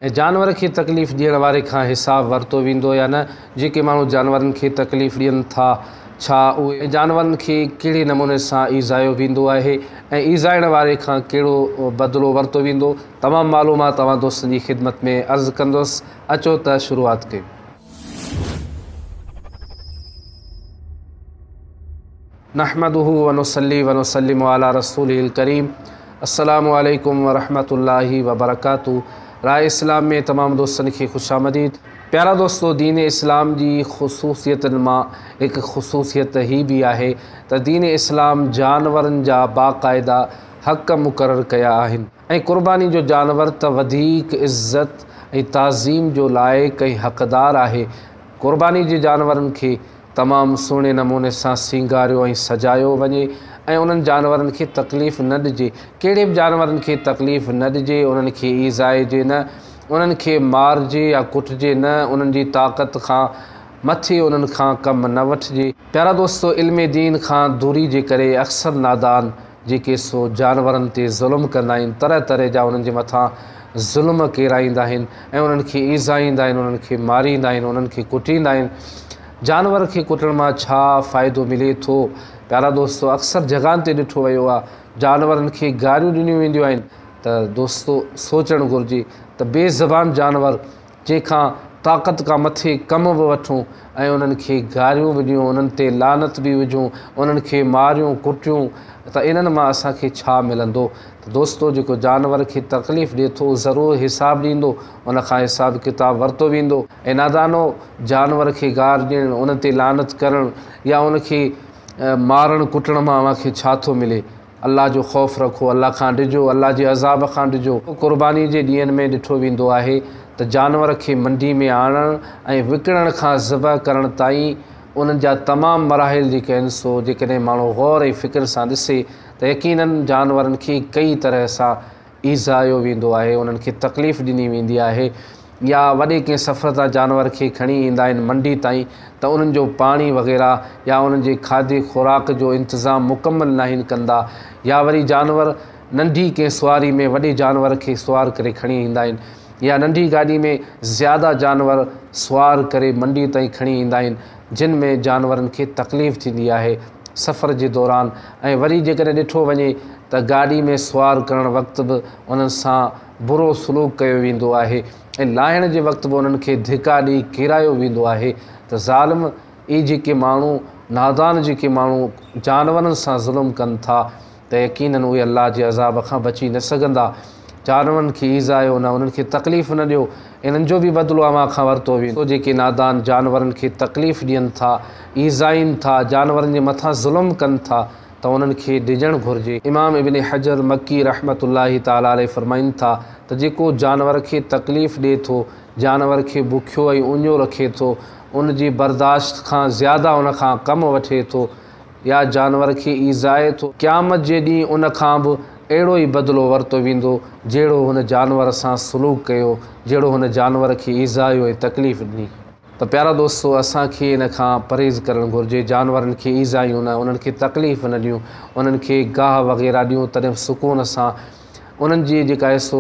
۽ جانور کي تڪليف ڏيڻ واري کان حساب ورتو ويندو يا نه؟ جيڪي ماڻهو جانورن کي تڪليف ڏين ٿا، ڇا اهي جانورن کي ڪهڙي نموني سان ايذايو ويندو آهي ۽ ايذائڻ واري کان ڪهڙو بدلو ورتو ويندو؟ تمام معلومات اوهان دوستن جي خدمت ۾ عرض ڪندس. اچو ته شروعات ڪيون. نحمده ونصلي ونسلم علي رسوله الڪريم السلام عليڪم ورحمة الله وبرڪاته راء اسلام ۾ تمام دوستن کي خوش آمديد. پيارا دوستو دين اسلام جي خصوصيتن مان هڪ خصوصيت هي به آهي ته دين اسلام جانورن جا باقاعده حق مقرر ڪيا آهن ۽ قرباني جو جانور ته وڌيڪ عزت ۽ تعظيم جو لائق ۽ حقدار آهي. قرباني جي جانورن کي تمام سهڻي نموني سان سينگاريو ۽ سجايو وڃي ۽ انهن جانورن کي تڪليف نه ڏجي. ڪهڙي به جانورن کي تڪليف نه ڏجي، انهن کي ايذائجي نه، انهن کي مارجي يا ڪٽجي نه، انهن جي طاقت کان مٿي انهن کان ڪم نه وٺجي. پيارا دوستو! علم دين کان دوري جي ڪري اڪثر نادان جيڪي سو جانورن تي ظلم ڪندا آهن، طرح طرح جا انهن جي مٿان ظلم ڪيرائيندا آهن ۽ انهن کي ايذائيندا آهن، انهن کي ماريندا آهن، انهن کي ڪٽيندا آهن. جانور کي ڪٽڻ مان ڇا فائدو ملي ٿو؟ پيارا دوستو اڪثر جڳهن تي ڏٺو ويو آهي جانورن کي گاريون ڏنيون وينديون آهن ته دوستو سوچڻ گهرجي ته بي زبان جانور جنهن کان طاقت کان مٿي ڪم به وٺون ۽ انهن کي گاريون به ڏيون، انهن تي لعنت به وجهون، انهن کي ماريون ڪٽيون ته انهن مان اسان کي ڇا ملندو؟ ته دوستو جيڪو جانور کي تڪليف ڏئي ٿو ضرور حساب ڏيندو، ان کان حساب ڪتاب ورتو ويندو. اي نادانو! جانور کي گار ڏيڻ، ان تي لعنت ڪرڻ يا ان کي مارڻ ڪٽڻ مان اوهان کي ڇا ٿو ملي؟ الله جو خوف رکو، الله کان ڊڄو، الله جي عذاب کان ڊڄو. قرباني جي ڏينهن ۾ ڏٺو ويندو آهي ته جانور کي منڊي ۾ آڻڻ ۽ وڪڻڻ کان ذبح ڪرڻ تائين انهن جا تمام مراحل جيڪي آهن سو جيڪڏهن ماڻهو غور ۽ فڪر سان ڏسي ته يقيناً جانورن کي ڪئي طرح سان ايذايو ويندو آهي، انهن کي تڪليف ڏني ويندي آهي يا وڏي ڪنهن سفر تان جانور کي کڻي ايندا آهن منڊي تائين ته انهن جو پاڻي وغيره يا انهن جي کاڌي خوراڪ جو انتظام مڪمل ناهن ڪندا يا وري جانور ننڍي ڪنهن سواري ۾ وڏي جانور کي سوار ڪري کڻي ايندا آهن يا ننڍي گاڏي ۾ زياده جانور سوار ڪري منڊي تائين کڻي ايندا آهن جن ۾ جانورن کي تڪليف ٿيندي آهي سفر جي دوران ۽ وري جيڪڏهن ڏٺو وڃي ته گاڏي ۾ سوار ڪرڻ وقت به انهن سان برو سلوڪ ڪيو ويندو آهي ۽ لاهڻ جي وقت به انهن کي ڌڪا ڏئي ڪيرايو ويندو آهي ته ظالم اي جيڪي ماڻهو نادان جيڪي ماڻهو جانورن سان ظلم ڪن ٿا ته يقيناً اهي الله جي عذاب کان بچي نه سگهندا. جانورن کي ايذايو نه، انهن کي تڪليف نه ڏيو، انهن جو به بدلو اوهان کان ورتو ويندو. جيڪي نادان جانورن کي تڪليف ڏين ٿا، ايذائين ٿا، جانورن جي مٿان ظلم ڪن ٿا ته انهن کي ڊڄڻ گهرجي. امام ابن حجر مڪي رحمة الله تعالٰي عليه فرمائن ٿا ته جيڪو جانور کي تڪليف ڏئي ٿو، جانور کي بکيو ۽ اڃيو رکي ٿو، ان جي برداشت کان زياده ان کان ڪم وٺي ٿو، يا جانور کي ايذائي ٿو، قيامت جي ڏينهن ان کان به اهڙو ئي بدلو ورتو ويندو، جهڙو هن جانور سان سلوڪ ڪيو، جهڙو هن جانور کي ايذايو ۽ تڪليف ڏني. ته پيارا دوستو! اسان کي ان کان پرهيز ڪرڻ گهرجي، جانورن کي ايذايون نه، انهن کي تڪليف نه ڏيون، انهن کي گاهه وغيره ڏيون تڏهن به سڪون سان انهن جي جيڪا آهي سو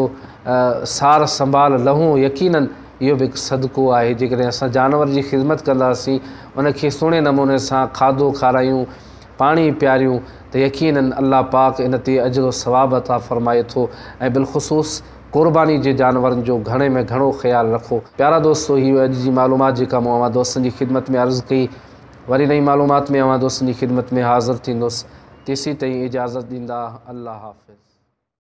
سار سنڀال لهون، يقيناً اهو به هڪ صدقو آهي، جيڪڏهن اسان جانور جي خدمت ڪنداسين، ان کي سهڻي نموني سان کاڌو کارايون، پاڻي پياريون ته يقيناً الله پاڪ ان تي اجر و ثواب عطا فرمائي ٿو ۽ بالخصوص قرباني جي جانورن جو گهڻي ۾ گهڻو خيال رکو. پيارا دوستو هي اڄ جي معلومات جيڪا مون اوهان دوستن جي خدمت ۾ عرض ڪئي وري نئين معلومات ۾ اوهان دوستن جي خدمت ۾ حاضر ٿيندس تيسين تائين اجازت ڏيندا الله حافظ.